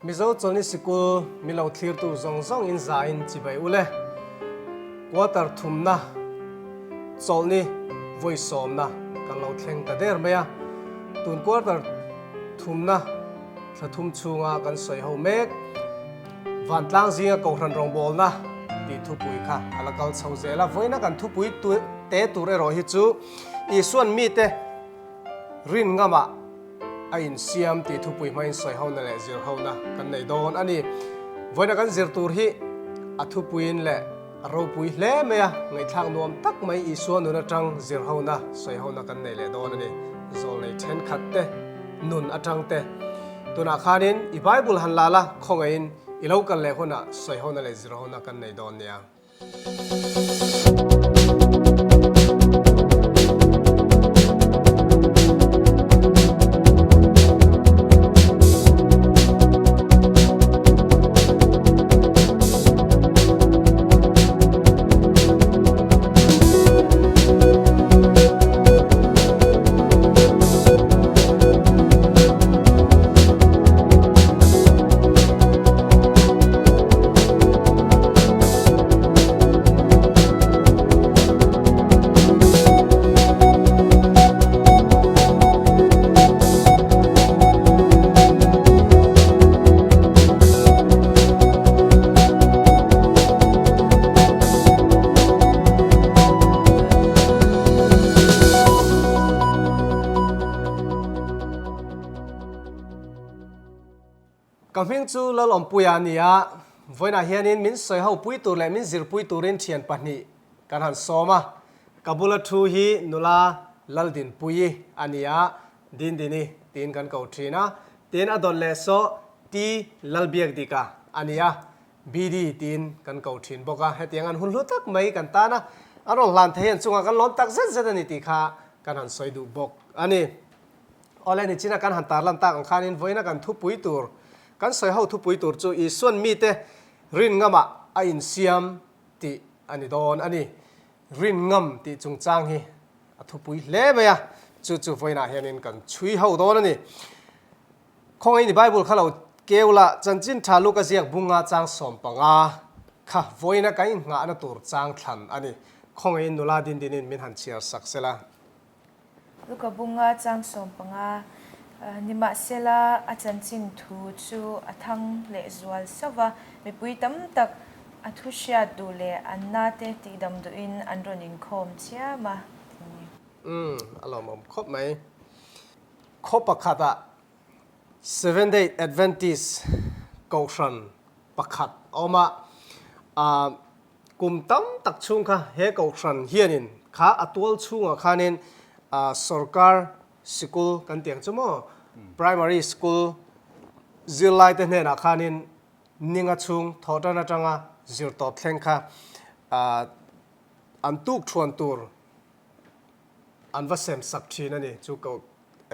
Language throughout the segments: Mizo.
Mizo Chawlhni Sikul milo thlirtu zawng zawng in za in chibai ule. Quarter thumna chawlhni vawi sawmna kan lo thleng ta der mai a. Tun quarter thumna thla thum chhunga kan sawi ho mek Vantlang zinga Kohhran rawngbawlna tih thupui kha a la kal chho zel a. Vawiina kan thupui te tur erawh hi chu Isuan mite rin ngamah a insiam tih thupui hmain sawi hona leh zir hona kan nei dawn a ni. Vawiina kan zir tur hi a thupuiin leh a ropui hle mai a, ngaihthlak nuam tak mai Isua nun atang zir hona, sawi hona kan nei leh dawn a ni. Zawlnei thenkhat te nun atang te tunah khanin i Bible han la la khawngaihin i lo kal leh hunah sawi hona leh zir hona kan nei dawn nia. Ka hming chu Lalawmpuia a ni a, vawiinah hianin min sawi ho pui tur leh min zirpui turin thian pahnih kan han sawm a. Ka bula thu hi nula Laldinpuii a ni a, Dindini tiin kan ko thin a. Tin a dawn leh saw T Lalbiakdika a ni a, BD tiin kan ko thin bawk a. Hetiang an hun hlu tak mai kan tan a, an rawn hlan thei an chungah kan lawm tak zet zet a ni tih kha kan han sawi duh bawk a ni. Awle nichina kan han tarlan tak ang khanin vawiina kan thupui tur, kan sawi ho thupui tur chu Isuan mite rin ngamah a insiam tih a ni dawn a ni. Rin ngam tih chungchang hi a thupui hle mai a, chu chu vawiinah hianin kan chhui ho dawn a ni. Khawngaih ni Bible kha lo keu la, chanchin tha Luka ziak bunga chang 15 kha vawiina kan inngahna tur chang thlan a ni. Khawngaihin nula Dindinin min han chhiar sak sela. Luka bunga chang 15, Nimahsela a chanchin thu chu a thang leh zual sauh va, mipui tam tak a thu hriat duh leh an nate tihdam duhin an rawn inkhawm chiam a ti ni. Umm, a lawmawm khawp mai. Khaw pakhatah Seventh Day Adventist kohhran pakhat a awm a, ah, Kum tam tak chhung kha he kohhran hianin kha a tual chhungah khanin sorkar sikul kan tih ang chu maw primary school zirlaite hnenah khanin ninga chhung thawhtan atanga zir tawp thleng kha an tuk thuan tur an va sem sak thin a ni. Chu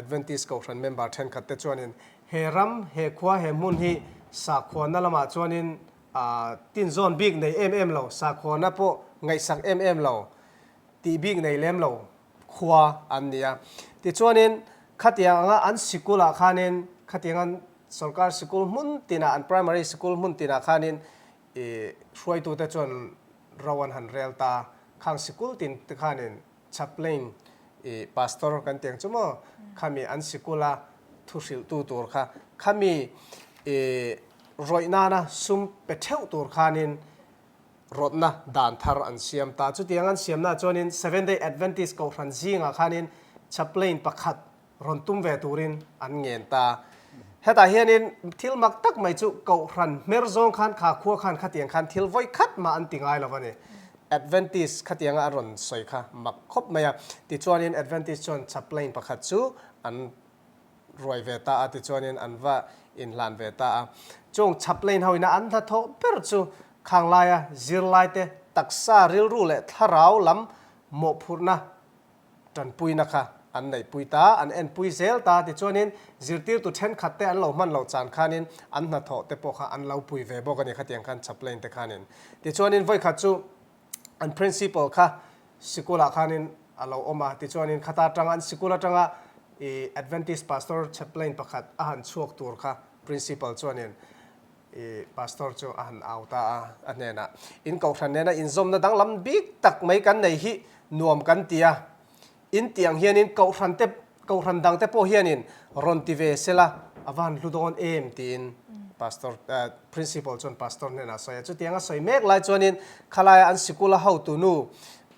Adventist kohhran member thenkhat te chuanin he ram, he khua, he hmun hi sakhuana lamah chuanin A tinzawn bik nei em em lo, sakhuana pawh ngaihsak em em lo, tih bik nei lem lo khua an ni a. Tichuanin khatiang anga an sikulah khanin, khatiang an sorkar sikul hmun tinah, an primary sikul hmun tinah khanin i hruaitute chuan ro an han rel ta. Khang sikul tin te khanin Chaplain i pastor kan tiang chu maw khami an sikula thu hrilhtu tur kha khami i rawih nana sum pe theuh tur khanin rawtna dan thar an siam ta. Chutiang an siamna chuanin Seventh Day Adventist kohhran zingah khanin chaplain pakhat rawn tum ve turin an ngen ta. Hetah hianin thil mak tak mai chu Kohhran hmer zawng khan kha khua khan khatiang khan thil vawi khat mah an ti ngai lo a ni. Adventist khatianga an rawn sawi kha mak khawp mai a. Tichuanin Adventist chuan chaplain pakhat chu an ruai ve ta a, tichuanin an va inhlan ve ta a. Chung chaplain ho ina an hnathawh ber chu khang laia zirlaite taksa rilru leh thlarau lam mawhphurhna Tanpuina kha an neihpui ta, an enpui zel ta tichuanin zirtirtu thenkhat te an lo hman loh chan khanin an hnathawh te pawh kha an lo pui ve bawk a ni khatiang khan chaplain te khanin. Tichuanin vawikhat chu an principal kha sikulah khanin a lo awm a, tichuanin khata atanga an sikul atanga i Adventist pastor chaplain pakhat a han chhuak tur kha principal chuanin. I pastor chu a han au ta a, a hnenah, In kohhran nena inzawmna danglam bik tak mai kan nei hi nuam kan ti a, in tih ang hianin kohhran te, kohhran dang te pawh hianin rawn ti ve sela a va han hlu dawn em tiin pastor, principal chuan pastor hnenah a sawi a. Chutiang a sawi mek lai chuanin khalaia an sikula hotunu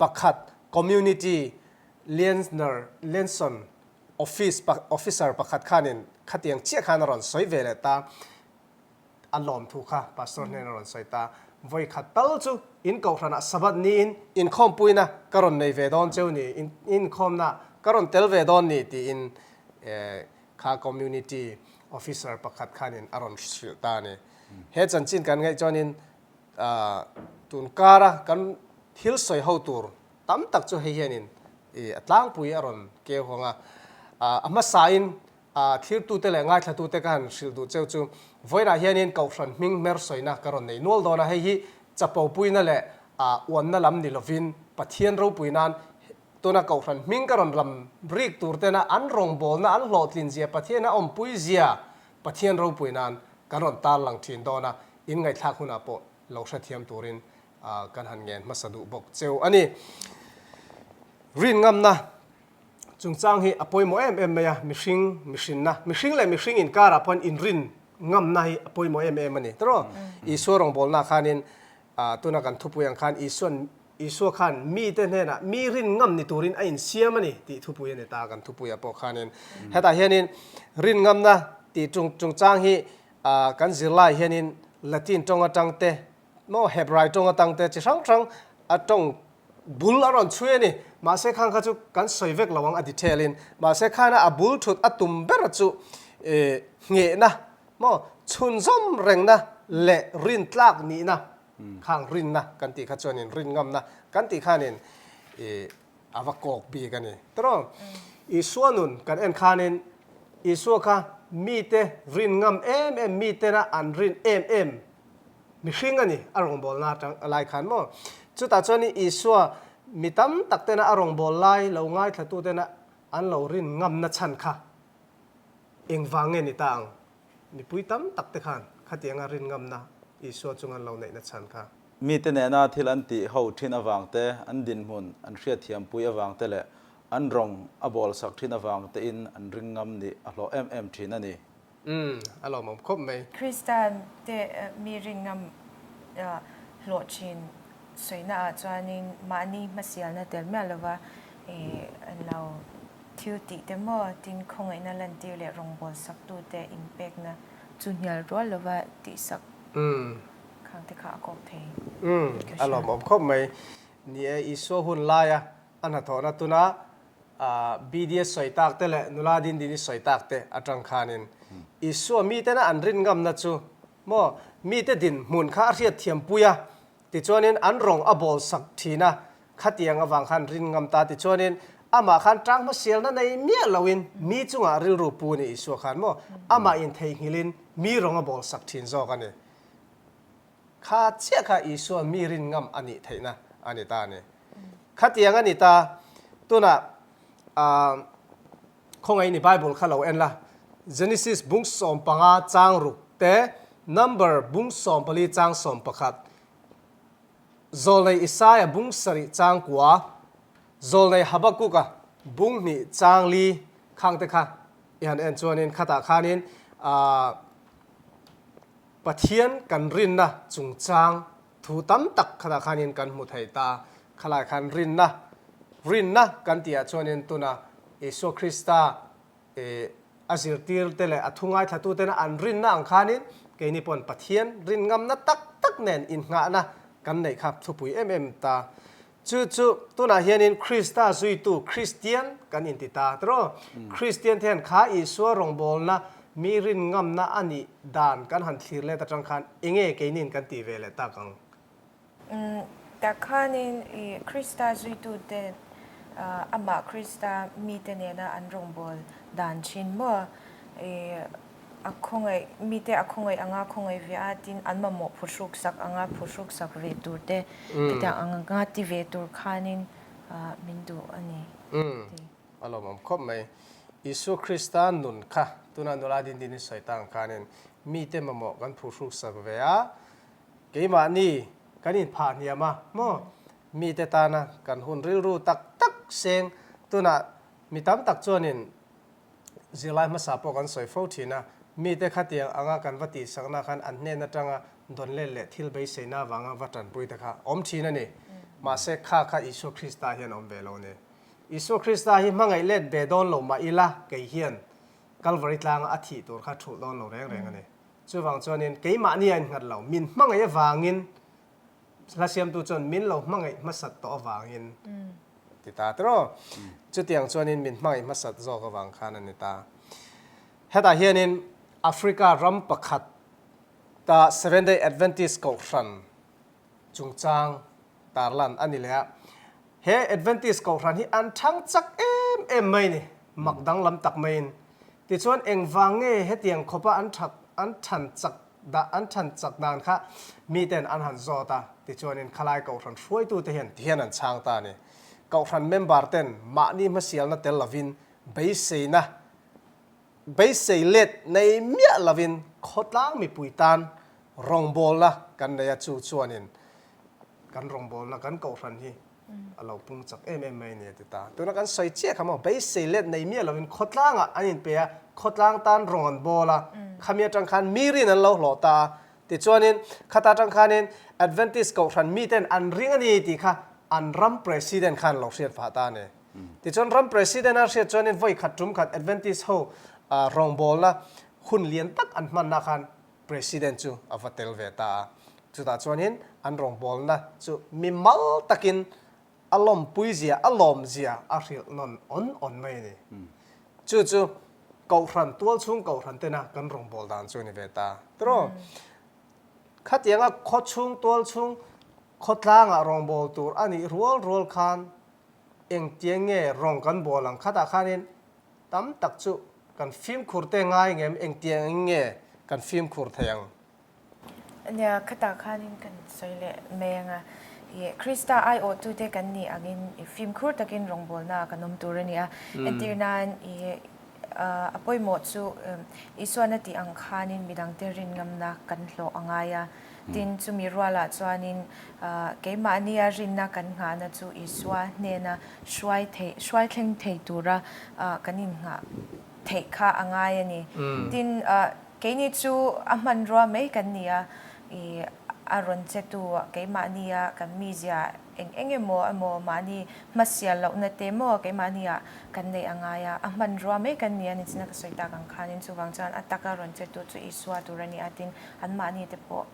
pakhat community liaisner, liaison office, officer pakhat khanin khatiang chiah khan a rawn sawi ve leh ta. A lawmthu kha Pastor hnen a rawn sawi ta. Vawi khat tal chu in kohhranah Sabbath niin inkhawmpuina ka rawn nei ve dawn cheu ni, in inkhawmna ka rawn tel ve dawn ni tiin kha community officer pakhat khanin a rawn hrilh ta a ni. He chanchin kan ngaih chuanin tun kara kan thil sawi ho tur tam tak chu hei hianin a tlangpui a rawn keu hawng a. A hmasain A thirtute leh ngaithlatute ka han hrilh duh cheu chu vawiinah hianin Kohhran hming hmer sawina ka rawn nei nual dawn a, hei hi chapopuina leh uanna lam ni lovin Pathian ropui nan tuna Kohhran hming ka rawn lam rik tur tena an rawngbawlna an hlawhtlin zia Pathian a awmpui zia Pathian ropui nan kan rawn tarlang thin dawn a, in ngaihthlak hunah pawh lo hrethiam turin kan han ngen hmasa duh bawk cheu a ni. Rin ngamna Chungchang hi a pawimawh em em mai a, mihring, mihrinna, mihring leh mihring inkarah pawhin inrin ngamna hi a pawimawh em em a ni. Tiraw? Isua rawngbawlnaah khanin tuna kan thupui ang khan Isuan, Isua khan mite hnenah mi rin ngam ni turin a insiam a ni tih thupui a ni ta kan thupuiah pawh khanin. Hetah hianin rin ngamna tih chungchang hi kan zirlai hianin Latin tawng atang te, maw Hebrai tawng atang te chi hrang hrang a tawng Bul a rawn chhui a ni. Mahse khang kha chu kan sawi vek lo ang a detail in. Mahse khana a bul thut a tum ber chu nghehna maw chhunzawm rengna leh rintlak nihna khang rinna kan tih kha chuanin rin ngamna kan tih khanin a va kawk bik a ni. Tiraw? Isua nun kan en khanin Isua kha mite rin ngam em em mitena an rin em em Mihring a ni, a rawngbawlna atang lai khan maw? Chutah chuan Isua mi tam tak tena a rawngbâwl lai lo ngaithla tena an lo rin ngamna chhan kha engvang nge ni ta ang? Mipui tam tak te khan khatianga rin ngamna Isua chunga an lo neihna chhan kha. Mite nena thil an tih ho thin avang te, an dinhmun an hriatthiampui avang te leh an rawng a bawlsak thin avang tein an ring ngam nih a hlawh em em thin a ni. Umm, a lawmawm khawp mai. Kristian te mi ringngam hlawh thin sawina ah chuanin mahni hmasialna tel miah lova an lo thil tih te maw tin khawngaihna lantir leh rawngbawl saktu te inpekna chu hnial rual lova tihsak khang te kha a kawk thei. Umm, a lawmawm khawp mai. Ni e, Isua hun laia a hnathawhna tuna BDS sawi tak te leh nula Dindini sawi tak te atang khanin Isua mitena an rin ngamna chu maw mite dinhmun kha a hriat thiam pui a, tichuanin an rawng a bawl sak thin a, khatiang avang khan rin ngam ta tichuanin amah khan tang hmasialna nei miah loin mi chungah rilru pu a ni Isua khan maw amah intheihnghilhin mi rawng a bawl sak thin zawk a ni. Kha chiah kha Isua mi rin ngam a nih theihna a ni ta a ni. Khatiang a ni ta, tunah aah khawngaih ni Bible kha lo en la, Genesis bung 15 chang ruk te, Number bung 14 chang 11, Zawlnei Isaia bung 7 chang kua, Zawlnei Habakuka bung 2 chang li khang te kha i han en chuanin khatah khanin aah Pathian kan rinna chungchang thu tam tak khatah khanin kan hmu thei ta. Khalai khan rinna, rinna kan tihah chuanin tuna Isua Krista a zirtirte leh a thu ngaithlatutena an rinna ang khanin keini pawn Pathian rin ngamna tak tak nen innghahna kan neih kha thupui em em ta. Chu chu tunah hianin Krista zuitu Kristian kan inti ta tiraw? Kristian te hian kha Isua rawngbawlna mi rin ngamna a nih dan kan han thlir let atang khan enge keinin kan tih ve leh tak ang? Umm, tak khanin i Krista zuitute amah Krista mite nena an rawngbâwl dan thin maw? I A khawngaih, mite a khawngaih anga khawngaih ve a, tin an mamawh phuhruk sak anga phuhruk sak ve tur te, khitiang ang anga ti ve tur khanin min duh a ni. Umm, a lawmawm khawp mai. Isua Krista nun kha tuna nula din din i sawi ta ang khanin. Mite mamawh kan phuhruk sak ve a, keimahni kan inphah hniam a maw? Mite tana kan hun rilru tak tak seng tunah mi tam tak chuanin zirlai hmasa pawh kan sawi fo thin a, mite khatiang anga kan va tihsakna khan an hnen atanga dawn let leh thil beiseina avanga va tanpui te kha awm thin a ni. Mahse kha kha Isua Krista hian awm ve lo a ni. Isua Krista hi hmangaih let ve dawn lo mah ila kei hian Kalvari tlanga a thih tur kha thulh dawn lo reng reng a ni. Chuvang chuanin keimahni a innghat lo, min hmangaih avangin hla siamtu chuan min lo hmangaih hmasat tawh avangin ti ta tiraw? Chutiang chuanin min hmangaih hmasat zawk avang khan a ni ta. Hetah hianin Africa ram pakhat ta Seventh Day Adventist Kohhran chungchang tarlan a ni leh a. He Adventist Kohhran hi an thang chak em em mai ni, mak danglam tak maiin. Tichuan engvang nge hetiang khawpa an that an than chak dah an than chak dan kha miten an han zawt a, tichuanin khalai Kohhran hruaitute hian tihian an chhang ta a ni. Kohhran member ten mahni hmasialna tel lovin beiseina Beisei let nei miah lovin khawtlang mipui tan rawngbawlna kan nei a, chu chuanin kan rawngbawlna kan kohhran hi a lo pung chak em em mai a ni a ti ta. Tuna kan sawi chiah kha maw, beisei let nei miah lovin khawtlangah an inpe a, khawtlang tan rawng an bawl a, khami atang khan mi rin an lo hlawh ta a, tichuanin khata atang khanin Adventist kohhran miten an ring a ni tih kha an ram President khan lo hriat phah ta a ni. Tichuan ram President a hriat chuanin vawi khat tum khat Adventist ho rawngbawlna hun lian tak an hmanna khan President chu a va tel ve ta a. Chutah chuanin an rawngbawlna chu mi mal takin a lawmpui zia, a lawm zia a hrilh nawn awn awn mai a ni. Chu chu Kohhran, tualchhung Kohhran tena kan rawngbâwl dan chu a ni ve ta. Tiraw? Khatianga khawchhung, tualchhung khawtlangah rawngbâwl tur a nih rual rual khan Engtiang nge rawng kan bawl ang khatah khanin tam tak chu kan fimkhur te ngai ngem engtiang nge kan fimkhur thei ang? Nia, khatah khanin kan sawi leh mai ang a, i Krista aiawhtute kan nih angin i fimkhur takin rawngbawlnaah kan awm tur a ni a. Entir nan i a pawimawh chu Isuan a tih ang khanin midangte rinngamna kan hlawh a ngai a. Tin, chumi rualah chuanin keimahnia rinna kan nghahna chu Isua hnena hruai theih, hruai thleng thei tura kan innghah theih kha a ngai a ni. Tin, keini chu a hmanrua mai kan ni a, i a rawn chetu keimahnia kan mizia eng eng emaw emaw mahni hmasial lohna te maw keimahnia kan neih a ngai a, a hmanrua mai kan ni a ni china ka sawi tak ang khanin chuvang chuan a taka rawn chetu chu Isua tur a ni a, tin Anmahni te pawh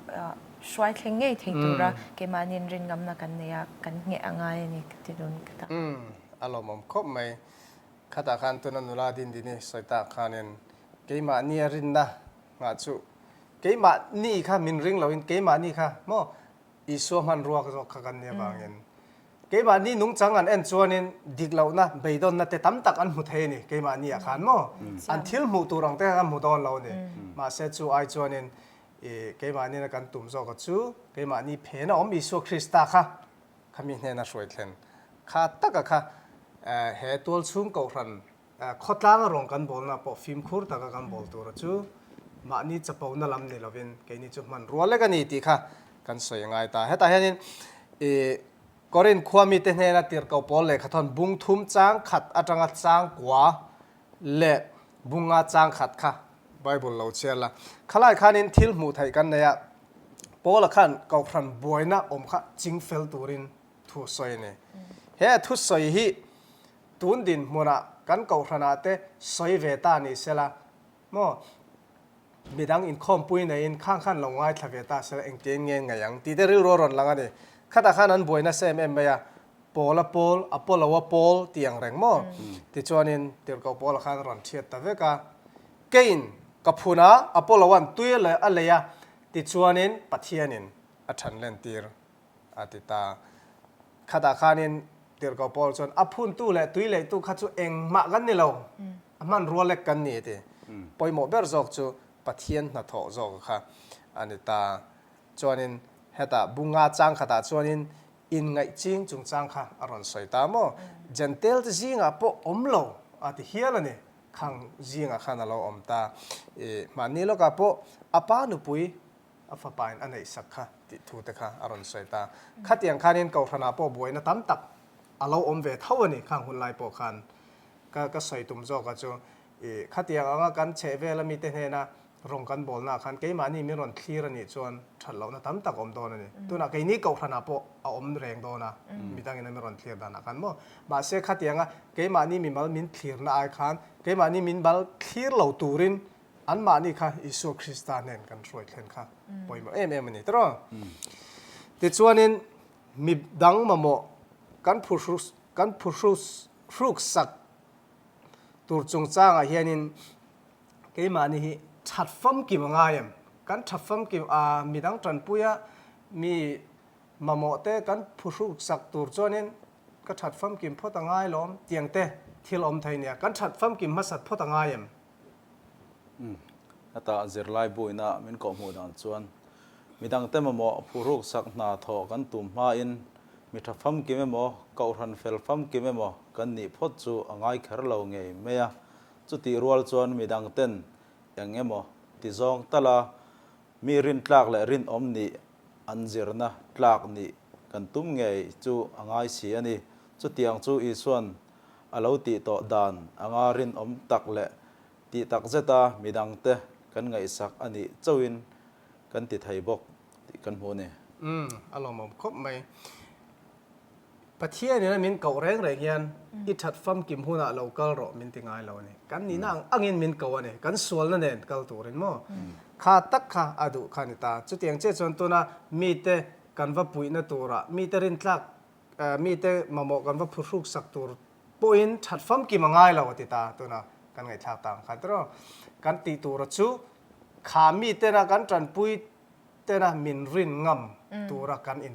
hruai thleng ngei thei tura keimahniin rinngamna kan nei a, kan ngheh a ngai a ni ka ti dun ka ta. Umm, a lawmawm khawp mai. Khatah khan tuna nula Dindini sawi tak khanin keimahni a rinna nghah chu keimahni kha min ring loin keimahni kha maw Isua hmanrua zawk kha kan nih avangin Keimahni nungchang an en chuanin dik lohna, beidawnna te tam tak an hmu thei a ni keimahni ah khan maw? An thil hmuh tur ang te kha kan hmu dawn lo a ni. Mahse chu ai chuanin i keimahni kan tum zawk a chu keimahni phena awm Isua Krista kha khami hnena hruai thlen kha taka kha he tualchhung kohhran Khawtlanga rawng kan bawlna pawh fimkhur taka kan bawl tura chu mahni chapona lam ni lovin keini chu hmanrua lek a ni tih kha kan sawi a ngai ta. Hetah hianin i Korinth khua mite hnena tirhkoh pawl lehkhathawn bung thum chang khat atanga chang kua leh bunga chang khat kha Bible lo chhiar la. Khalai khanin thil hmuh theih kan nei a, Paula khan Kohhran buaina awm kha chingfel turin thu a sawi a ni. He a thusawi hi Tun dinhmunah kan kohhranah te sawi ve ta ni sela maw? Midang inkhawmpui neiin khang khan lo ngaithla ve ta sela engtiang nge ngaih ang tih te rilru a rawn lang a ni. Khatah khan an buai nasa em em mai a, Pawl a pawl, a pawlo a pawl tih ang reng maw? Tichuanin Tirhkoh Pawla khan a rawn thiat ta vek a, Keiin ka phun a, a pawlo an tui a lei a, tichuanin Pathianin a than lentir a ti ta. Khatah khanin Tirhkoh Paul chuan a phuntu leh tui leihtu kha chu engmah kan ni lo, a hmanrua lek kan ni a ti. Pawimawh ber zawk chu Pathian hnathawh zawk kha a ni ta. Chuanin hetah bunga chang khatah chuanin inngaih ching chungchang kha a rawn sawi ta maw? Jentail te zingah pawh awm lo a ti hial a ni. Khang zingah khan a lo awm ta. I mahni lawkah pawh a pa nupui a fapain a neihsak kha tih thu te kha a rawn sawi ta. Khatiang khanin Kohhranah pawh buaina tam tak a lo awm ve tho a ni khang hun lai pawh khan. Ka ka sawi tum zawka chu i khatiang anga kan chheh vel ami te hnena rawng kan bawlnaah khan keimahni min rawn thlir a nih chuan that lohna tam tak a awm dawn a ni. Tunah keini Kohhranah pawh a awm reng dawn a, midangin a min rawn thlir danah khan maw. Mahse khatianga keimahni mimal min thlirna ai khan keimahni min mal thlir lo turin Anmahni kha Isua Krista hnen kan hruai thlen kha pawimawh em em a ni tawh. Tichuanin mi dang mamawh kan kan phuhruksak tur chungchangah hianin keimahni hi that famkim a ngai em? Kan that famkim a mi dang tanpuia mi mamawh te kan phuhruksak tur chuanin ka that famkim phawt a ngai lawm tiang te thil awm thei nia. Kan that famkim hmasat phawt a ngai em? Heta zirlai buina min kawhhmuh dan chuan midangte mamawh phuhruk sak hna thawh kan tum hmain mi tha famkim emaw, kohhran fel famkim emaw kan nih phawt chu a ngai kher lo ngei mai a. Chutih rual chuan midangten eng emaw ti zawng tala mi rintlak leh rinawm nih an zirna tlak nih kan tum ngei chu a ngai si a ni. Chutiang chu Isuan A lo tih tawh dan anga rinawm tak leh tih tak zeta midangte kan ngaihsak a nih chauhin kan ti thei bawk tih kan hmu a ni. Umm, a lawmawm khawp mai. Pathianin a min koh reng reng hian i that famkim hunah lo kal rawh min ti ngai lo a ni. Kan nihna ang angin min ko a ni. Kan sualna nen kal turin maw? Kha tak kha a duh kha a ni ta. Chutiang chiah chuan tuna mite kan va puihna turah mite rintlak Mite mamawh kan va phuhruk sak tur pawhin that famkim a ngai lo a ti ta tuna kan ngaihthlak ta ang khan tiraw. Kan tih tura chu kha mitena kan tanpui tena min rin ngam tura kan in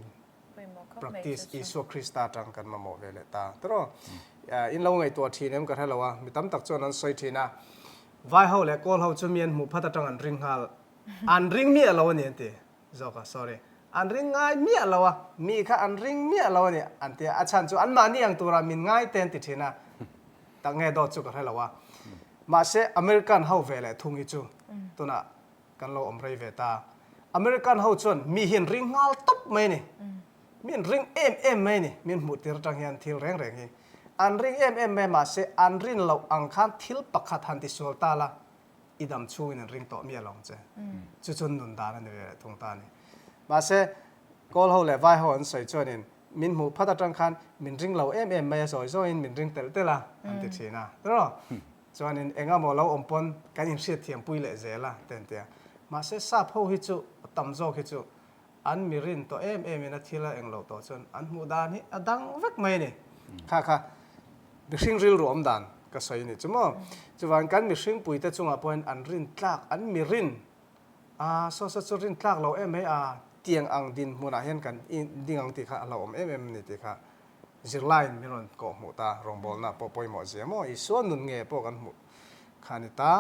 practice Isua Krista atang kan mamawh ve leh ta tiraw. In lo ngaihtuah thin em ka hre lo a, mi tam tak chuan an sawi thin a, vai ho leh kawl ho chu mi an hmuh phat atang an ring nghal an ring miah lo a ni an ti. Zawk a, sorry. An ring ngai miah lo a, mi kha an ring miah lo a ni an ti a, a chhan chu anmahni ang turah min ngai te an ti thin a, tak nge dawt chu ka hre lo a. Mahse American ho ve leh thung hi chu tunah kan lo awm rei ve ta. American ho chuan mi hi an ring nghal tawp mai a ni. Mi an ring em em mai a ni, min hmuh tir atang hian thil reng reng hi. An ring em em mai a, mahse an rin loh ang khan thil pakhat han tisual ta la, i dam chhungin an ring tawh miah lo ang che. Chu chu nun dan a ni ve leh thung ta a ni. Mahse, Kawl ho leh Vai ho an sawi chuanin min hmuh phat atang khan min ring lo em em mai a zawi zawiin min ring telh telh a an ti thin a. Tiraw? Chuanin eng emaw lo awm pawn kan inhriat thiampui leh zel a ti an ti a. Mahse, sap ho hi chu a tam zawk hi chu An mi rin tawh em em in a thil a eng loh tawh chuan an hmuh dan hi a dang vek mai a ni. Kha kha mihring rilru awm dan ka sawi a ni chu maw. Chuvangin kan mihring puite chungah pawhin an rin tlak, an mi rin a saw saw chu rin tlak lo em mai a tiang ang dinhmunah hian kan ding ang tih kha a hlauhawm em em a ni tih kha zirlaiin min rawn kawh hmuh ta, rawngbawlna pawh pawimawh zia maw Isua nun nge pawh kan hmuh kha a ni ta.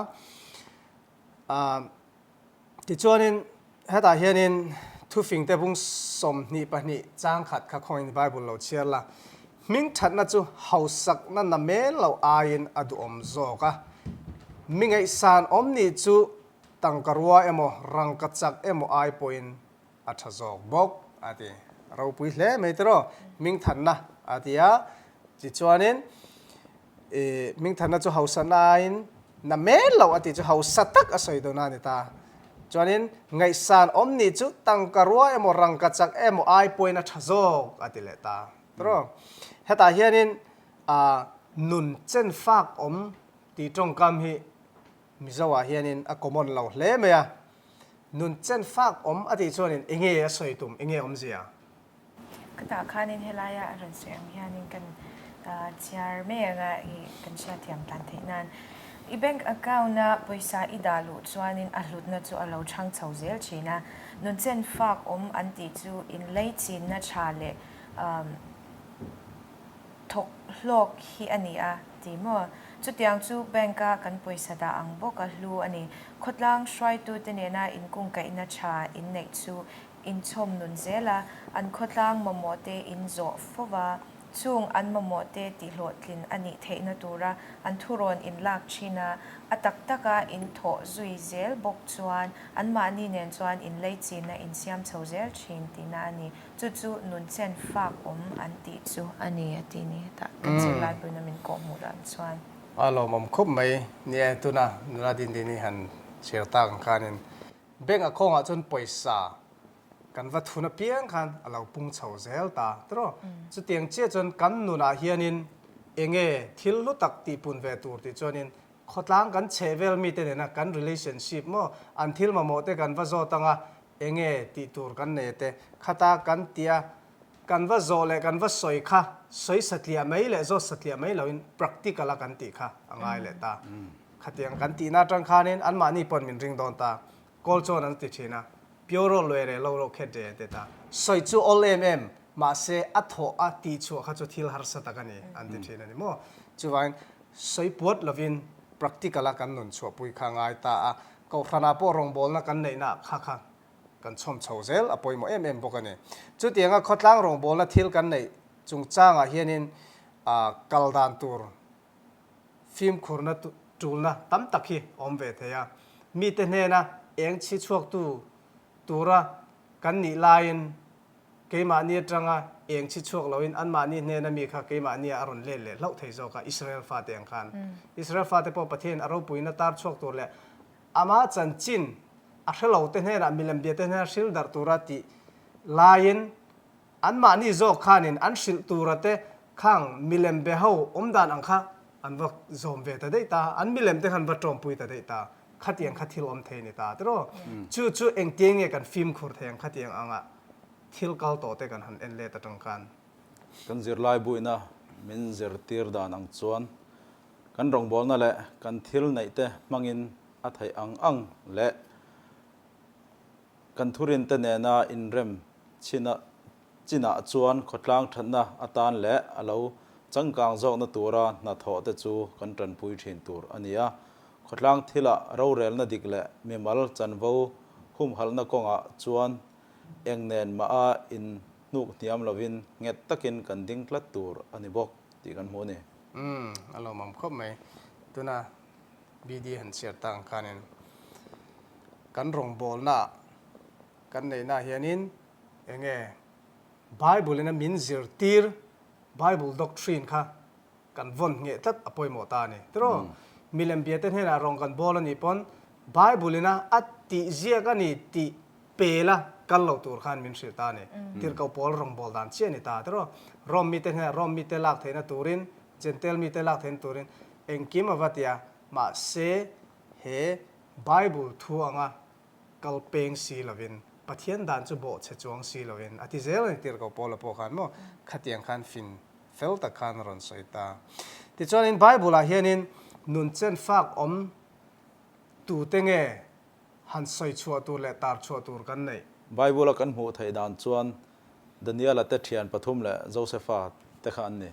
Tichuanin, hetah hianin thufingte bung 22 chang khat kha khawngin Bible lo chhiar la, Hming thatna chu hausakna na mel lo aiin a duhawm zawk a, mi ngaihsan awm nih chu tangka rua emaw rangka chak emaw ai pawhin a tha zawk bawk, a ti. Ropui hle mai tiraw, hming thatna a ti a. Tichuanin, I hmingthanna chu hausa nain na mel lo a tih chu hausa tak a sawi dawn a ni ta. Chuanin ngaihsan awm nih chu tangka rua emaw rangka chak emaw ai pawhin a tha zawk a ti leh ta. Tiraw? Hetah hianin nun chen fak awm tih tawngkam hi Mizo ah hianin a common lo hle mai a. Nun chen fak awm a tih chuanin enge a sawi tum, enge awmzia? Ka tah khanin helaia a rawn sawi ang hianin kan chhiar mai anga i kan hriatthiam tan theih nan. I bank account a pawisa i dah luh chuanin a hlutna chu a lo chhang chho zel thin a. Nunchen fak awm an tih chu inlei chinna tha leh thawk hlawk hi a ni a ti maw? Chutiang chu bank a kan pawisa dah ang bawk a hlu a ni. Khawtlang hruaitute nena inkungkaihna tha inneih chu inchhawm nun zel a, an khawtlang mamawh te in zawh fo va. Chung an mamawhte tihhlawhtlin a nih theihna tura an thurawn inlak thin a, a tak taka inthawh zui zel bawk chuan anmahni nen chuan inleichina insiam chho zel thin tihna a ni. Chu chu nunchen fak awm an tih chu a ni a ti ni. Hetah kan zirlai buina min kawhhmuh dan chuan. A lawmawm khawp mai. Nia, tuna nula Dindini han chhiar tak ang khanin bank account ah chuan pawisa kan va thun apiang khan a lo pung chho zel ta tawh. Chutiang chiah chuan kan nunah hianin enge thil hlu tak tihpun ve tur tih chuanin khawtlang kan chheh vel mite nena kan relationship maw an thil mamawh te kan va zawt anga enge tih tur kan nei te khata kan tia kan va zawh leh kan va sawi kha sawi satliah mai leh zawt satliah mai loin practical a kan tih kha a ngai leh ta. Khatiang kan tihna atang khanin anmahni pawn min ring dawn ta. Kawl chuan an ti thin a, Pyoro lue re lo ro khet re an ti ta. Sawi chu awl em em, mahse a thawh a tihchhuah kha chu thil harsa tak a ni an ti thin a ni maw? Chuvangin sawi puat lovin practical a kan nun chhuahpui kha ngai ta a, Kohhranah pawh rawngbawlna kan neihna kha kha kan chhawm chho zel a pawimawh em em bawk a ni. Chutianga khawtlang rawngbawlna thil kan neih chungchangah hianin kal dan tur Fimkhurna tulna tam tak hi awm ve thei a. Mite hnena eng chhi chhuaktu tura kan nih laiin keimahni atanga eng chhi chhuak loin anmahni hnena mi kha keimahnia a rawn let leh hlauh thei zawk a, Israel fate ang khan. Israel fate pawh Pathian a ropuina tar chhuak tur leh ama chanchin a hrelote hnenah milem biate hnena hril darh tura tih laiin Anmahni zawk khanin an hrilh tura te khang milem be ho awm dan ang kha an va zawm ve ta daih ta, an milem te khan an va tawmpui ta daih ta, khatiang kha thil awm thei a ni ta tiraw? Chu chu engtiang nge kan fimkhur thei ang khatiang anga thil kal tawh te kan han en let atang khan. Kan zirlai buina min zirtir dan ang chuan kan rawngbawlna leh kan thil neih te hmangin a theih ang ang leh Kan thurinte nena inrem chhin chinah chuan khawtlang thatna atan leh a lo changkang zawkna tura hnathawh te chu kan tanpui thin tur a ni a. Khawtlang thilah rorelna dik leh mimal chanvo humhalhna kawngah chuan eng nen mah a in hnuk hniam lovin nghet takin kan ding tlat tur a ni bawk tih kan hmu a ni. Umm, a lawmawm khawp mai. Tuna BD han chhiar tak ang khanin kan rawngbawlna kan neihna hianin enge Bible ina min zirtir Bible doctrine kha kan vawn ngheh tlat a pawimawh ta a ni. Tiraw? Milem biate hnenah rawng kan bawl a nih pawn Bible ina a tih ziak a ni tih pela kal lo tur khan min hrilh ta a ni. Tirhkoh pawl rawngbâwl dan chiah a ni ta. Tiraw? Rome mite hnenah Rome mite lak theihna turin Jentail mite lak theihna turin engkim a va ti a, mahse he Bible thu anga kal peng si lovin, Pathian dan chu bawhchhe chuang si lovin a ti zel a ni tirhkoh Paula pawh khan maw khatiang khan fin fel tak khan a rawn sawi ta. Tichuanin Bible-ah hianin nunchen fak awm tute nge han sawi chhuah tur leh tar chhuah tur kan neih? Bible-a kan hmuh theih dan chuan Daniela te thian pathum leh Josefa te kha an ni.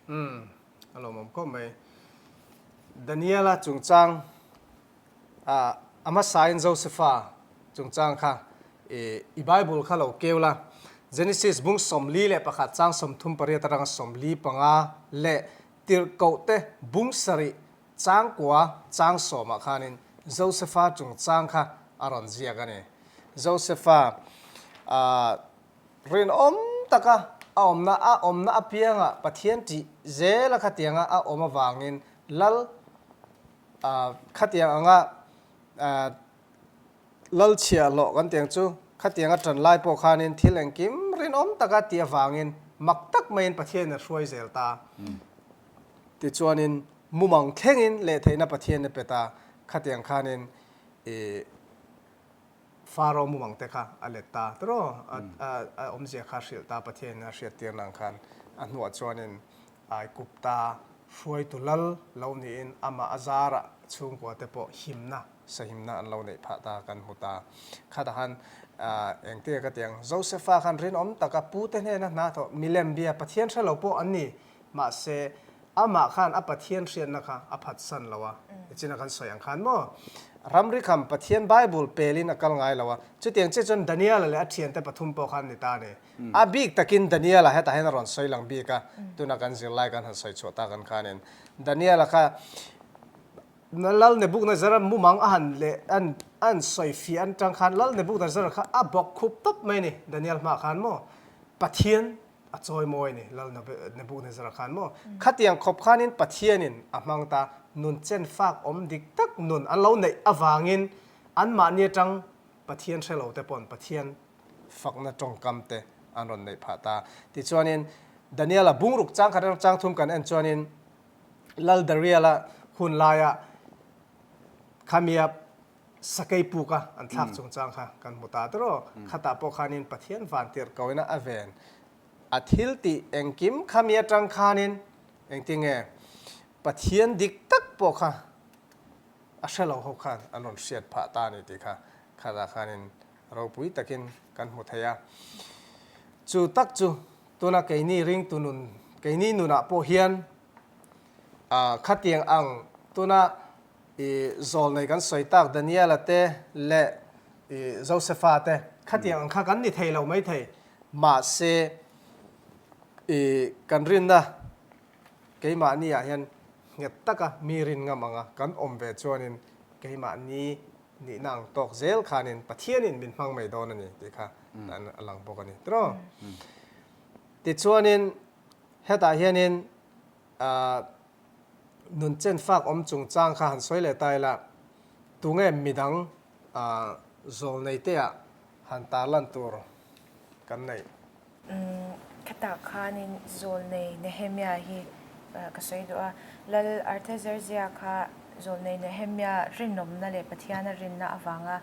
Umm, a lawmawm khawp mai. Daniela chungchang ah a hmasain Josefa chungchang kha i Bible kha lo keu la. Genesis bung 41 chang 38 atanga 45 leh Tirhkoh te bung sarih changkua chang sawmah khanin Josefa chungchang kha a rawn ziak a ni. Josefa ah Rinawm taka a awmna a awmna apianga Pathian ṭih zela khatianga a awm avangin Lal khatiang anga Lal chhiahhlawh kan tiang chu khatianga ṭan lai pawh khanin thil engkim rinawm taka tih avangin mak tak maiin Pathianin a hruai zel ta. Tichuanin mumang thlengin leh theihna Pathian a pe ta. Khatiang khanin i. Faro mumang te kha a let ta tiraw a awmzia kha a hrilh ta Pathianin a hriattir nang khan a hnuah chuanin Aikupta hruaitu lal lo niin amah a zarah chhungkua te pawh himna sahimna an lo neih phah ta kan hmu ta. Khatah khan engtia ka ti ang Josefa khan rinawm taka pute hnena hna thawh milem bia Pathian hre lo pawh an ni mahse amah khan a Pathian hriatna kha a phatsan lo a, nichina kan sawi ang khan maw. Ramri kham Pathian Bible pelin a kal ngai lo a. Chutiang chiah chuan Daniela leh a thiante pathum pawh kha an ni ta a ni. A bik takin Daniela hetah hian a rawn sawi lang bik a, tuna kan zirlai kan han sawi chhuah tak ang khanin Daniela kha Lal Nebuchadnezzar mumang a han leh an an sawi fiah an tang khan Lal Nebuchadnezzar kha a bawk khup tawp mai a ni Daniel hmaah khan maw Pathian a chawi mawi a ni Lal Nebuchadnezzar khan maw khatiang khawp khanin Pathianin a hmang ta nun chen fak awm dik tak nun an lo neih avangin anmahni atang Pathian hre lo te pawn Pathian fakna tawngkam te an rawn neih phah ta. Tichuanin Daniela bungruk chang khat atang chang thum kan en chuanin Lal Dariela hun laia khamia sakei puka an thlak chungchang kha kan hmu ta tawh. Khatah pawh khanin Pathian van tirh koina a ven a thil tih engkim khami atang khanin engtinge Pathian dik tak pawh kha a hre lo ho khan an rawn hriat phah ta a ni tih kha khatah khanin ropui takin kan hmu thei a. Chu tak chu tuna keini ringtu nun, keini nunah pawh hian khatiang ang tuna i zawlnei kan sawi tak Daniela te leh i Josefa te khatiang ang kha kan ni thei lo maithei. Mahse i kan rinna keimahni ah hian nghet taka mi rin ngam anga kan awm ve chuanin keimahni nihna ang tawk zel khanin Pathianin min hmang mai dawn a ni tih kha a lang bawk a ni tiraw. Tichuanin hetah hianin nun chen fak awm chungchang kha han sawi leh ta ila, tunge midang zawlneiteah han tarlan tur kan neih? Khatah khanin zawlnei Nehemia hi ka sawi duh a. Lal Artaxerxes kha zawlnei Nehemia rinawmna leh Pathiana rinna avanga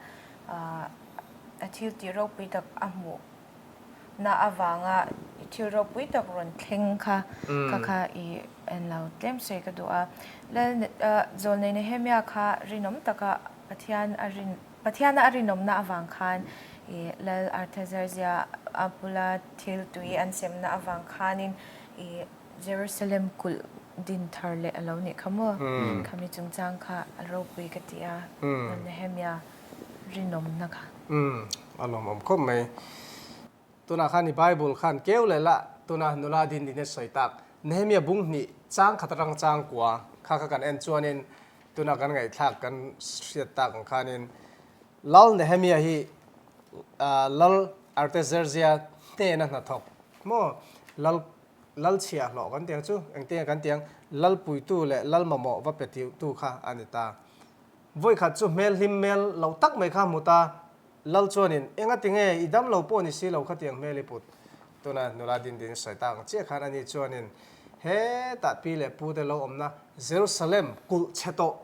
a thil tih ropui tak a hmuhna avanga thil ropui tak rawn thleng kha kha kha i en lo tlem sawi ka duh a. Lal zawlnei Nehemia kha rinawm taka Pathian a rin Pathiana a rinawmna avang khan i Lal Artaxerxes a bula thil tui an semna avang khanin i Jerusalem kulh din thar leh a lo nih kha maw? Khami chungchang kha a ropui ka ti a, Nehemia rinawmna kha. Umm, a lawmawm khawp mai. Tunah khan i Bible khan keu leh lah tuna nula din din a sawi tak Nehemia bung hnih chang khat atang chang kua kha kha kan en chuanin tuna kan ngaihthlak kan hriat tak ang khanin Lal Nehemia hi Lal Artaxerxes hnena hnathawk maw Lal Lal chhiahhlawh kan tiang chu engtinge kan tiang Lal puitu leh Lal mamawh va pe tu kha a ni ta. Vawikhat chu hmel hlim hmel lo tak mai kha hmu ta Lal chuanin, Enga tinge i dam lo pawh ni si lo khatiang hmel i put? Tuna nula din din sawi tak ang chiah khan ani chuanin, Hetah pi leh pu te lo awmna Jerusalem kulh chhe tawh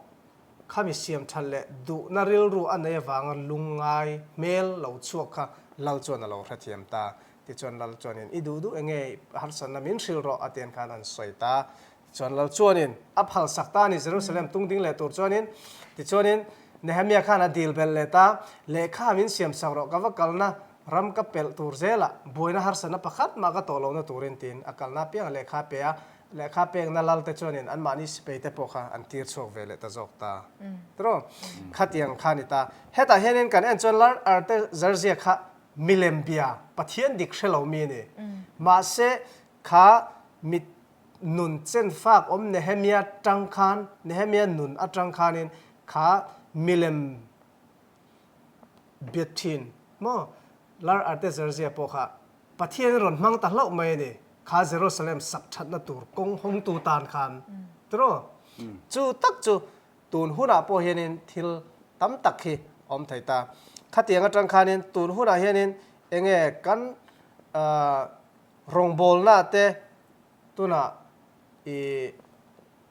khami siam that leh duhna rilru a nei avanga lungngai hmel lo chhuak kha Lal chuan a lo hrethiam ta. Tichuan Lal chuanin, I duh duh enge harsatna min hrilh rawh a tian khan an sawi ta. Chuan Lal chuanin a phalsak ta a ni, Jerusalem tung ding leh tur chuanin. Tichuanin Nehemia khan a dil belh leh ta, Lehkha min siamsak rawh, ka va kalna ram ka pelh tur zelah buaina harsatna pakhat mah ka tawh lohna turin tiin a kalna apianga lehkha a pe a. Lehkha pekna Lalte chuanin anmahni sipai te pawh kha an tir chhuak ve leh ta zawk ta. Tiraw? Khatiang kha a ni ta. Hetah hianin kan en chuan Lal Artaxerxes kha milem bia, Pathian dik hre lo mi a ni. Mahse, kha mit Nun chen fak awm Nehemia tang khan, Nehemia nun atang khanin kha milem biat thin maw? Lar Artaxerxes pawh kha Pathianin rawn hmang ta hlauh mai a ni, kha Jerusalem sak thatna tur kawng hawngtu tan khan tiraw? Chu tak chu tun hunah pawh hianin thil tam tak hi awm thei ta. Khatiang atang khanin tun hunah hianin enge kan Rawngbawlna te tunah i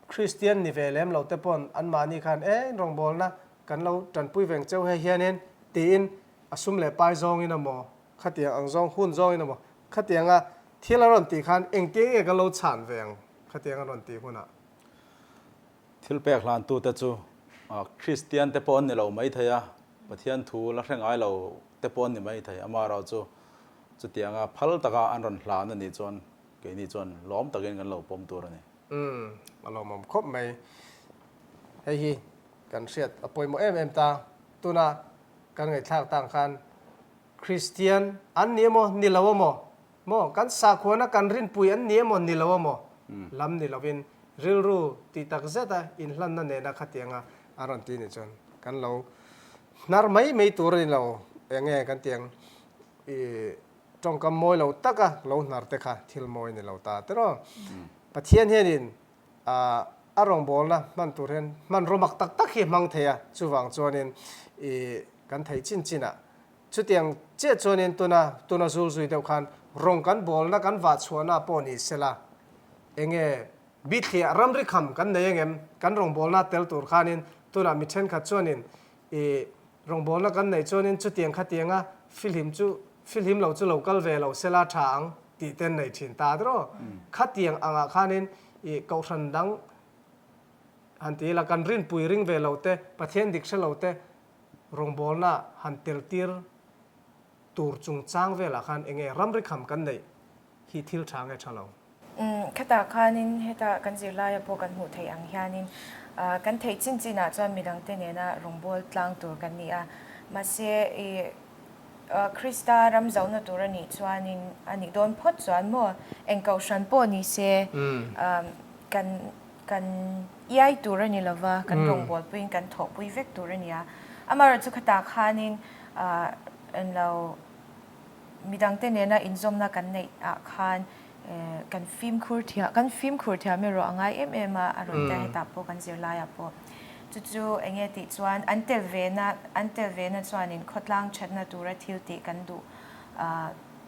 Kristian ni ve lem lo te pawn anmahni khan e in rawngbawlna kan lo tanpui veng cheu hei hianin tiin a sum leh pai zawngin emaw khatiang ang zawng hun zawngin emaw khatianga thil a rawn tih khan engtiang nge kan lo chhan ve ang khatiang a rawn tih hunah. Thil pek hlantute chu Kristian te pawh an ni lo maithei a, Pathian thu la hre ngai lo te pawh an ni maithei, amaherawhchu Chutianga phal taka an rawn hlan a nih chuan keini chuan lawm takin kan lo pawm tur a ni. Umm, a lawmawm khawp mai. Hei hi Kan hriat a pawimawh em em ta. Tuna kan ngaihthlak tang khan Kristian an ni emaw ni lo emaw maw kan sakhuana kan rinpui an ni emaw ni lo emaw lam ni lovin rilru tih tak zeta inhlanna nena khatianga an rawn ti nih chuan kan lo hnar mai mai tur a ni lo eng nge kan tiang i tawngkam mawi lo taka lo hnar te kha thil mawi ni lo ta tiraw. Pathian hianin A rawngbawlna hman tur hian hmanraw mak tak tak hi a hmang thei a, chuvang chuanin i kan theih chin chinah chutiang chiah chuanin tuna tuna zul zui deuh khan rawng kan bawlna kan vah chhuahna pawh ni sela enge bithliah ramri kham kan nei angem kan rawngbawlna tel tur khanin tunah mi thenkhat chuanin i rawngbawlna kan neih chuanin chutiang khatianga fihlim chu fihlim lo chu lo kal ve lo sela tha ang tih ten nei thin ta tiraw? Khatiang angah khanin i kohhran dang han ti ila kan rinpui ring ve lo te, Pathian dik hre lo te rawngbawlna han tel tir tur chungchang velah khan enge ramri kham kan neih hi thil tha nge tha lo? Khatah khanin heta kan zirlaia pawh kan hmuh theih ang hianin kan theih chin chinah chuan midangte nena rawngbâwl tlang tur kan ni a. Mahse i Krista ram zohna tur a nih chuanin a nih dawn phawt chuan maw eng kohhran pawh ni se kan kan iai tur a ni lova, kan rawngbâwlpuiin kan thawhpui vek tur a ni a. Amaherawhchu khatah khanin englo Midangte nena inzawmna kan neih ah khan kan fimkhur thiam, kan fimkhur thiam erawh a ngai em em a, a rawn tia hetah pawh kan zirlaiah pawh. Chu chu eng nge tih chuan an tel vena, an tel vena chuanin khawtlang thatna tura thil tih kan duh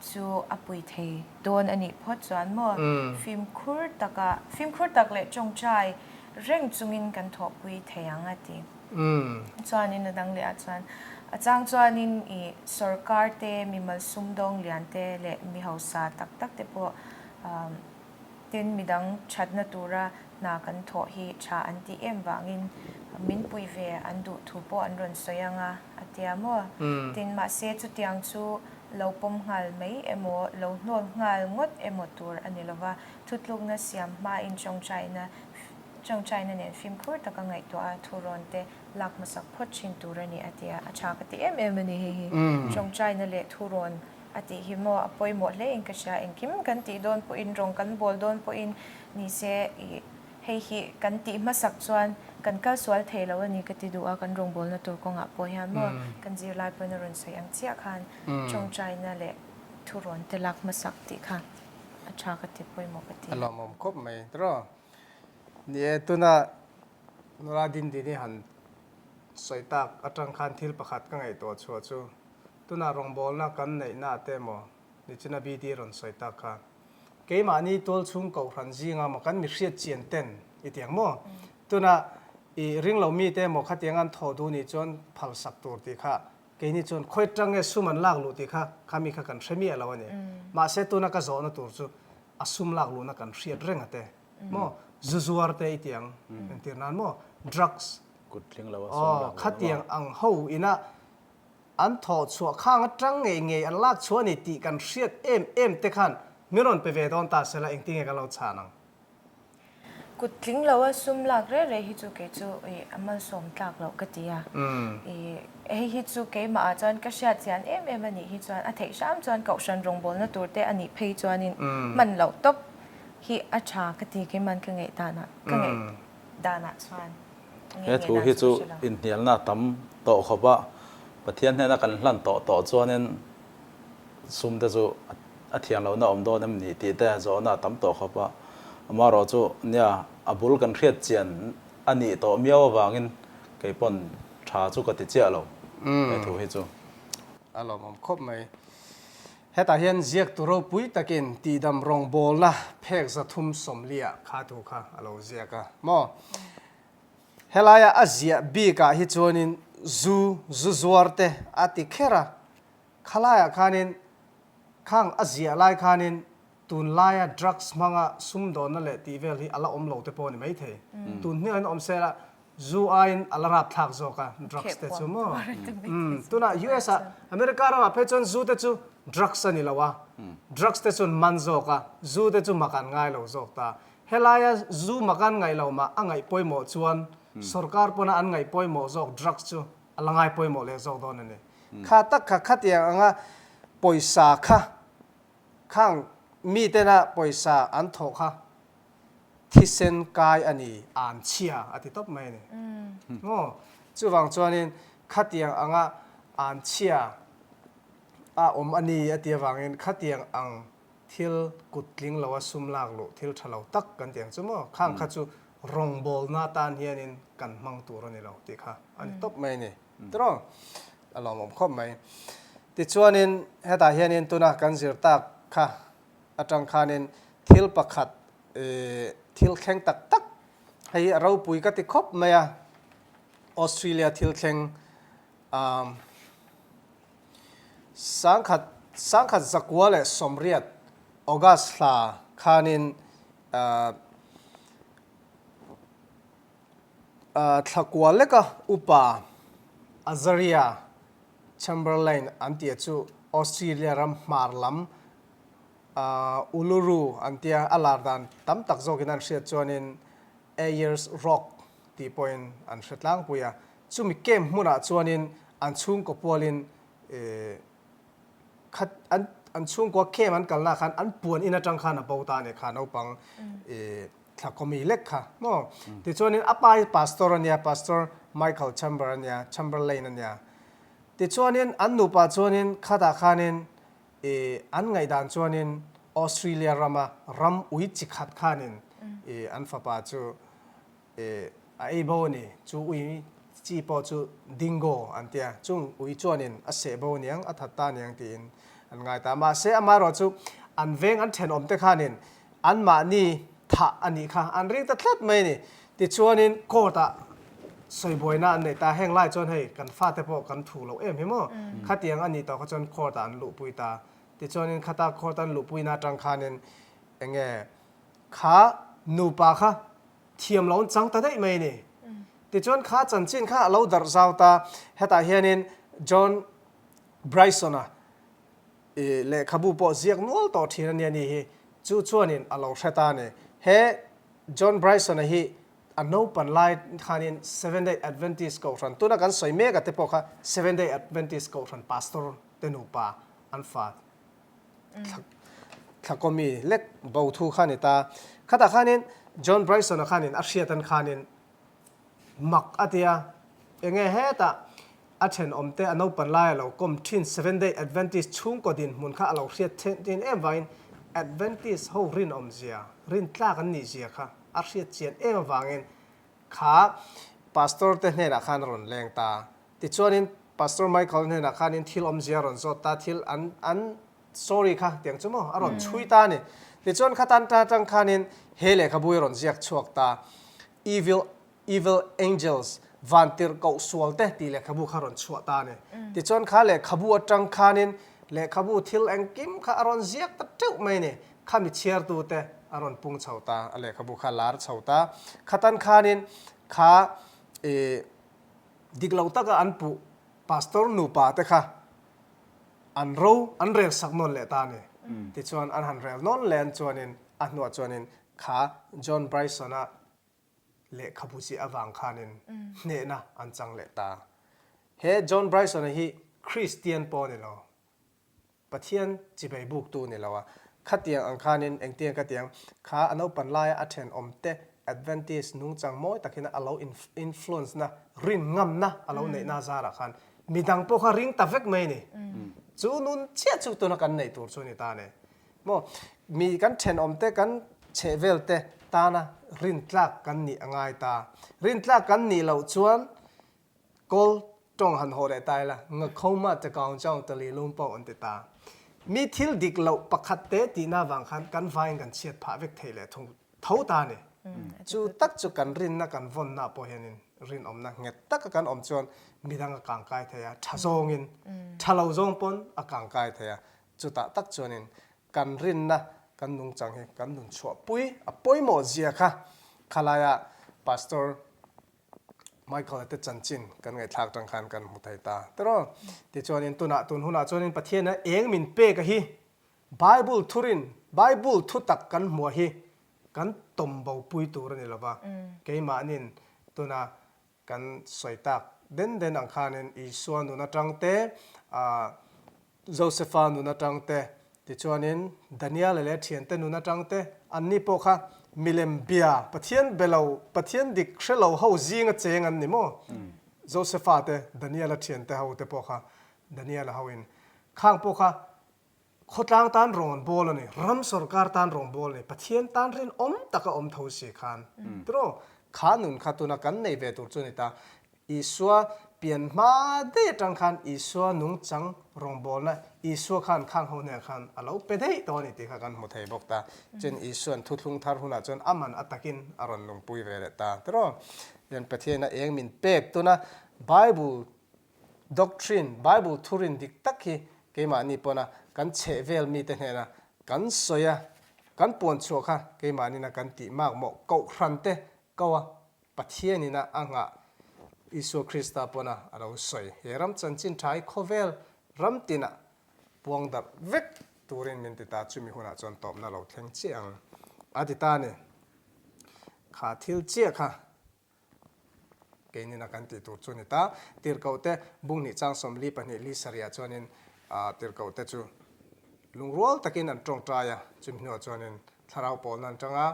chu a pui thei dawn a nih phawt chuan maw fimkhur taka, fimkhur tak leh tawngtai reng chungin kan thawhpui thei ang a ti. Chuanin a dang leh ah chuan a chang chuanin ih sorkar te, mimal sumdawng lian te leh mi hausa tak tak te pawh tin midang thatna tura hna kan thawh hi tha an tih em vangin min pui ve an duh thu pawh an rawn sawi ang a, a tia maw? Tin mahse chutiang chu lo pawm nghal mai emaw, lo hnawl nghal ngawt emaw tur a ni lova, thutlukna siam hmain tawngtaina Tawngtaina nen fimkhur taka ngaihtuah a thurawn te lak hmasak phawt thin tur a ni a ti a, a tha ka ti em em a ni hei hi. Tawngtaina leh thurawn a tih hi maw a pawimawh hle in ka hria, engkim kan tih dawn pawhin rawng kan bawl dawn pawhin ni se ih hei hi kan tih hmasak chuan kan kal sual thei lo a ni ka ti duh a, kan rawngbawlna tur kawngah pawh hian maw kan zirlai pawhin a rawn sawi ang chiah khan tawngtaina leh thurawn te lak hmasak tih kha a tha ka ti pawimawh ka ti. A lawmawm khawp mai tiraw. Ni e, tuna nula Dindini han sawi tak atang khan thil pakhat ka ngaihtuah chhuah chu tuna rawngbawlna kan neihna te emaw nichina BD rawn sawi tak kha keimahni tualchhung kohhran zinga maw kan mi hriat chian ten i tiang maw? Tuna i ringlo mite emaw khatiang an thawh duh nih chuan phalsak tur tih kha keini chuan khawi atang nge sum an lak luh tih kha khami kha kan hre miah lo a ni. Mahse tuna ka zawhna tur chu a sum lak luhna kan hriat reng a te. Maw zu zuar te i ti ang entir nan maw drugs Kut tling lo a sum lak luhna maw? Khatiang ang ho ina an thawh chhuah khang atang ngei ngei an lak chhuah a ni tih kan hriat em em te khan min rawn pe ve dawn ta sela engtin nge kan lo chhan ang? Kut tling lo a sum lak reh reh hi chu kei chu i a malsawm tlak loh ka ti a. I hei hi chu keimah ah chuan ka hriat chian em em a nih hi chuan a theih hram chuan kohhran rawngbawlna tur te a nih phei chuanin hman loh tawp hi a tha ka ti keiman ka ngaih danah ka ngaih danah chuan He thu hi chu inhnialna a tam tawh khawp a, Pathian hnena kan hlan tawh tawh chuanin sum te chu a thiam lohna awm dawn em ni tih te zawhna a tam tawh khawp a, amaherawh chu nia a bul kan hriat chian a nih tawh miau avangin kei pawn tha chu ka ti chiah lo he thu hi chu. A lawmawm khawp mai. Hetah hian ziaktu ropui takin tihdam rawngbawlna phek 340 kha thu kha a lo ziak a maw? Helaia a ziah bikah hi chuanin zu, zu zuar te a ti kher a, khalaiah khanin khang a ziah lai khanin tunlaia drugs hmanga sumdawnna leh tih vel hi a la awm lo te pawh a ni maithei. Tun hmiangin awm sela Zu aiin a la rapthlak zawk a, drugs te chu maw? Tunah US ah, America ramah phei chuan zu te chu drugs a ni lo a, drugs te chuan man zawk a, zu te chu mak an ngai lo zawk ta. Helaia zu mak an ngaih lo mah a ngaih pawimawh chuan Sorkar pawna an ngaih pawimawh zawk drugs chu a la ngai pawimawh leh zawk dawn a ni. Kha tak kha khatiang anga pawisa kha khang mitena pawisa an thawh kha thisen kai a ni, an chhia a ti tawp mai a ni. Maw? Chuvang chuanin khatiang anga an chhia a awm a ni a ti avangin khatiang ang thil kut tling lo a sum lak luh thil tha lo tak kan ti ang chu maw? Khang kha chu rawngbawlna atan hianin kan hmang tur a ni lo tih kha a ni tawp mai a ni. Tiraw? A lawmawm khawp mai. Tichuanin hetah hianin tuna kan zir tak kha atang khanin thil pakhat thil thleng tak tak hei hi a ropui ka ti khawp mai a, Australia thil thleng sangkhat sangkhat zakua leh sawmriat August hla khanin thlakua leka upa Azaria Chamberlain an tih chu Australia ram hmar lam Uluru an tia, a lar dan tam tak zawkin an hriat chuanin Ayers Rock tih pawhin an hre tlangpui a. Chumi camp hmunah chuanin an chhungkaw pualin khat an an chhungkua camp an kalnaah khan an puan in atang khan a bo ta a ni kha naupang thlakawmi lek kha maw. Tichuanin a pa hi pastor a nia, Pastor Michael Chamber a nia, Chamberlain a nia. Tichuanin an nupa chuanin khatah khanin I an ngaihdan chuanin Australia rama ram ui chi khat khanin i an fapa chu i a ei bo a ni. Chu ui chi pawh chu dingo an ti a, chung ui chuanin a seh bo niang, a that ta niang tiin an ngai ta. Mahse amaherawh chu an veng an thenawm te khanin anmahni thah a nih kha an ring ta tlat mai a ni. Tichuanin court ah sawibuaina an neih ta, heng lai chuan hei kan fate pawh kan thu loh em hi maw? Khatiang a nih tawh kha chuan court ah an luhpui ta. Tichuanin khata court an luhpuina atang khanin eng nge kha nupa kha thiam lo an chang ta daih mai a ni. Tichuan kha chanchin kha a lo darh zau ta, hetah hianin John Bryson-a I lehkhabu pawh ziak nual tawh thin a nia ni hi, chu chuanin a lo hre ta a ni. He John Bryson-a hi a naupan lai khanin Seventh-day Adventist Kohhran, tuna kan sawi mek a te pawh kha Seventh-day Adventist Kohhran pastor te nupa an fa thlakawmi lek bo thu kha a ni ta. Khatah khanin John Bryson-a khanin a hriat an khanin Mak a ti a, enge hetah a thenawmte a naupan lai a lo kawm thin Seventh Day Adventist chhungkaw dinhmun kha a lo hriat thin em vangin Adventist ho rinawmzia, rintlak an nihzia kha a hriat chian em avangin kha Pastor te hnenah khan a rawn leng ta. Tichuanin Pastor Michael hnenah khanin thil awmzia a rawn zawt ta, thil an an story kha tiang chu maw a rawn chhui ta a ni. Tichuan khatan ta atang khanin he lehkhabu hi a rawn ziak chhuak ta. Evil Evil Angels, Vantirh koh sual te tih lehkhabu kha rawn chhuah ta a ni. Tichuan kha lehkhabu atang khanin lehkhabu thil engkim kha a rawn ziak ta teuh mai a ni. Khami chhiartu te a rawn pung chho ta, a lehkhabu kha lar chho ta. Khatan khanin kha ih dik lo taka an puh pastor nupa te kha an ro an rel sak nawn leh ta a ni. Tichuan an han rel nawn leh an chuanin a hnuah chuanin Kha John Bryson-a lehkhabu chi avang khanin hnehna an chang leh ta. He John Bryson-a hi Kristian pawh a ni lo, Pathian chibei buktu ni lo a. Khatiang ang khanin engtiang ka tiang, kha a naupan laia a thenawmte Adventist nungchang mawi takin a lo influence-na, rin ngamna a lo neihna zarah khan midang pawh kha ring ta vek mai a ni. Chu nun chiah chu tuna kan neih tur chu a ni ta a ni. Maw, mi kan thenawmte kan chhehvelte tana rintlak kan nih a ngai ta. Rintlak kan nih loh chuan kawl tawng han haw leh ta ila, Ngakhoma te kaung chaung ta li lung pawh an ti ta. Mi thil dik loh pakhat te tihna vang khan kan vaiin kan chhiat phah vek thei leh thung tho ta a ni. Chu tak chu kan rinna kan vawnna pawh hianin rinawmna nghet taka kan awm chuan midang a kangkai thei a, tha zawngin, tha lo zawng pawn a kangkai thei a. Chutah tak chuanin kan rinna kan nungchang hi kan nun chhuahpui a pawimawh zia kha khalaia Pastor Michael-a te chanchin kan ngaihthlak tang khan kan hmu thei ta tiraw. Tichuanin tunah tun hunah chuanin Pathiana eng min pek a hi Bible thurin Bible thutak kan hmuah hi kan tawm bopui tur a ni lova keimahnin tuna. Kan sawi tak den den ang khanin Isua nun atang te, Josefa nun atang te, tichuanin Daniela leh a thiante nun atang te, anni pawh kha milem bia, Pathian be lo, Pathian dik hre lo ho zinga cheng an ni maw? Josefa te, Daniela thiante ho te pawh kha Daniela hoin khang pawh kha Khawtlang tan rawng an bawl a ni, ram sorkar tan rawng bawl a ni, Pathian tan rinawm taka awm tho si khan tiraw? Kha nun kha tuna kan nei ve tur chu a ni ta. Isua pian hma daih atang khan Isua nungchang rawngbawlna Isua khan khang ho hnenah khan a lo pe daih tawh a ni tih kha kan hmu thei bawk ta. Chuan Isua'n thuthlung thar hunah chuan a man a takin a rawn nungpui ve leh ta tiraw? Chuan Pathian a eng min pek tuna Bible Doctrine, Bible thurin dik tak hi keimahni pawna kan chheh vel mite hnena kan sawi a, kan puan chhuah kha keimahnin a kan tih mak mawh kohhran te ko a, Pathianin a a nghah Isua Krista pawna a lo sawi. He ram chanchin tha hi khawvel ram tinah puang darh vek turin min ti ta, chumi hunah chuan tawpna lo thleng chiah ang a ti ta a ni. Kha thil chiah kha Keinina kan tih tur chu a ni ta. Tirhkohte bung hnih chang 42 li sarihah chuanin tirhkohte chu lungrual takin an tawngtai a, chumi hnuah chuanin thlarau pawlna an tang a,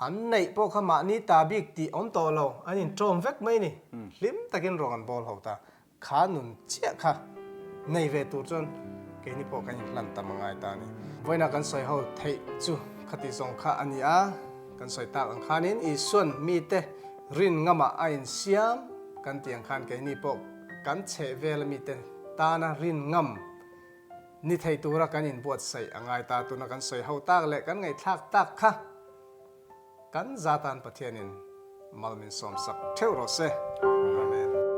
an neih pawh kha mahni ta bik tih awm tawh lo, an intawm vek mai a ni. Hlim takin rawng an bawl ho ta. Kha nun chiah kha nei ve tur chuan keini pawh kan inhlan tam a ngai ta a ni. Vawiina kan sawi ho theih chu khati zawng kha a ni a, kan sawi tak ang khanin Isuan mite rin ngamah a insiam kan tih ang khan keini pawh kan chheh vela mite tana rin ngam ni thei tura kan inbuatsaih a ngai ta. Tuna kan sawi ho tak leh kan ngaihthlak tak kha Kan zatan Pathianin mal min sawmsak theuh rawh se. Amen.